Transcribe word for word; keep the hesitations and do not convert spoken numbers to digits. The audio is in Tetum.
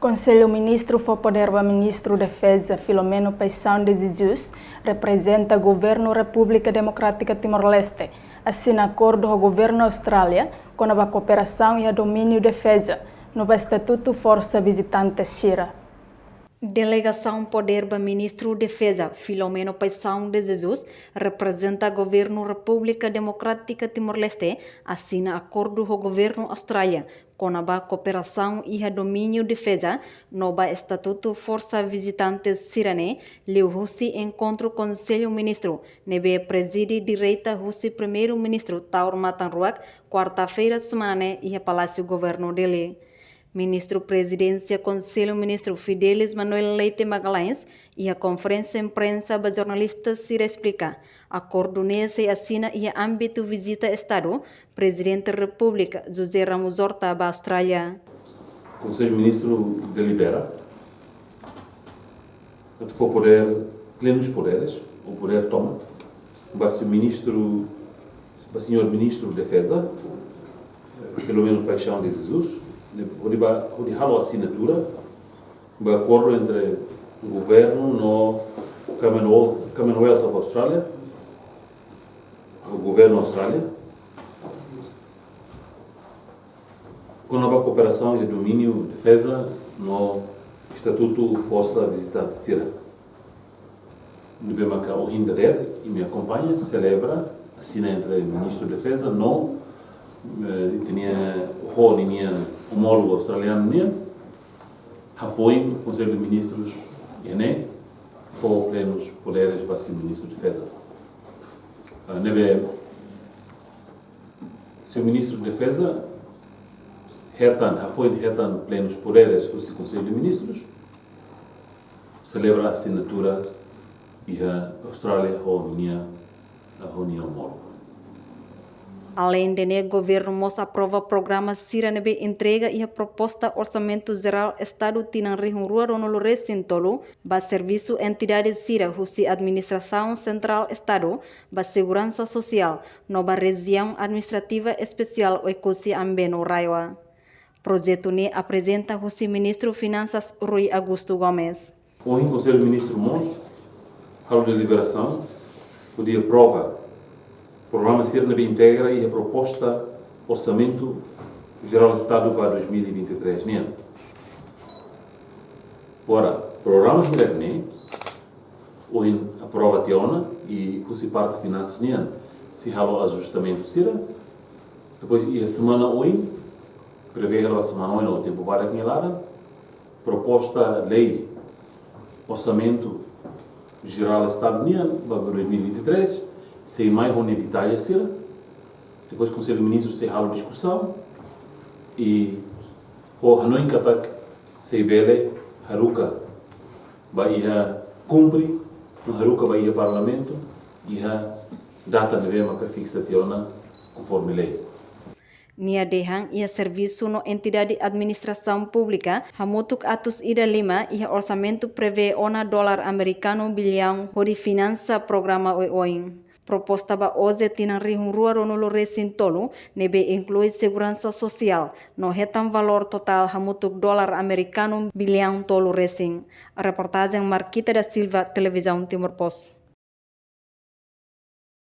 Konsellu Ministru fó podér ba Ministru Defeza Filomeno Paixão de Jesus, reprezenta Governu Repúblika Demokrátika Timor-Leste, asina akordu ho Governu Austrália kona-ba kooperasaun iha domíniu defeza, no ba estatutu forsa vizitante sira. Delegasaun podér ba Ministru Defeza Filomeno Paixão de Jesus, reprezenta Governu Repúblika Demokrátika Timor-Leste, asina akordu ho Governu Austrália kona-ba kooperasaun iha domíniu defeza no ba estatutu forsa vizitante sira-ne'e, liuhusi enkontru Konsellu Ministru ne'ebé prezide direta husi Primeiru-Ministru Taur Matan Ruak, kuarta-feira semana ne'e iha Palásiu Governu Dili. Ministru Prezidénsia Konsellu Ministru Fidelis Manuel Leite Magalhães, iha konferénsia imprensa ba jornalista sira esplika, akordu ne'e sei asina iha ámbitu vizita Estadu Prezidente Repúblika José Ramos Horta ba Austrália. Konsellu Ministru delibera atu fó podér, plenus podéres, ou podér tomak, ba si ministru, ba señór Ministru Defeza, Filomeno Paixão de Jesus, ne'e, hodi ba, hodi halo asinatura ba akordu entre governu no Commonwealth, Commonwealth of Australia, ou Governu Austrália, kona-ba kooperasaun iha domíniu defeza no estatutu forsa vizitante sira. Ne'ebé maka ohin dadeer, imi akompaña, selebra, asina entre Ministru Defeza no, eh, ita-nia, ho ninia omólogu australianu nian, hafoin Konsellu de Ministrus iha ne'e fó plenus podéres ba si Ministru Defeza. Ah, ne'ebé, señór Ministru Defeza hetan, hafoin hetan plenus podéres husi Konsellu de Ministrus, selebra asinatura iha Austrália ho ninia, ho ninia omólogu. Aleinde ne'e, governu mós aprova programa sira ne'ebé entrega iha proposta Orsamentu Jerál Estadu tinan rihun rua ruanulu resin tolu ba servisu entidade sira husi Administrasaun Sentrál Estadu ba Seguransa Sosiál no ba Rejiaun Administrativa Espesiál Oekusi Ambeno RAEOA. Projetu ne'e aprezenta husi Ministru Finansas Rui Augusto Gomes. Ohin Konsellu Ministru mós halo deliberasaun hodi aprova programa sira ne'ebé integra iha proposta Orsamentu Jerál Estadu ba dois mil e vinte e três nian. Agora, programa sira ne'e ohin aprova tiha ona i husi parte finansas nian sei halo ajustamentu sira. Depois, iha semana oin, prevee hela semana oin ou tempu badak nia laran, proposta lei Orsamentu Jerál Estadu nian ba dois mil e vinte e três, sei mai ho nia detalle sira. Depois, Konsellu Ministru sei halo diskusaun i ho hanoin katak sei bele haruka ba iha, kumpre, no haruka ba iha Parlamentu iha data ne'ebé maka fiksa tiha ona konforme lei. Nia dehan iha servisu no entidade administrasaun públika hamutuk atus ida lima iha orsamentu prevee ona dolar amerikanu biliaun hodi finansa programa oioin. Proposta ba oze tinan rihun rua ruanulu resin tolu ne'ebé inklui seguransa sosiál no hetan valór totál hamutuk dolar amerikanu biliaun tolu resin. Reportajen Marquita da Silva, Televizaun Timor Post.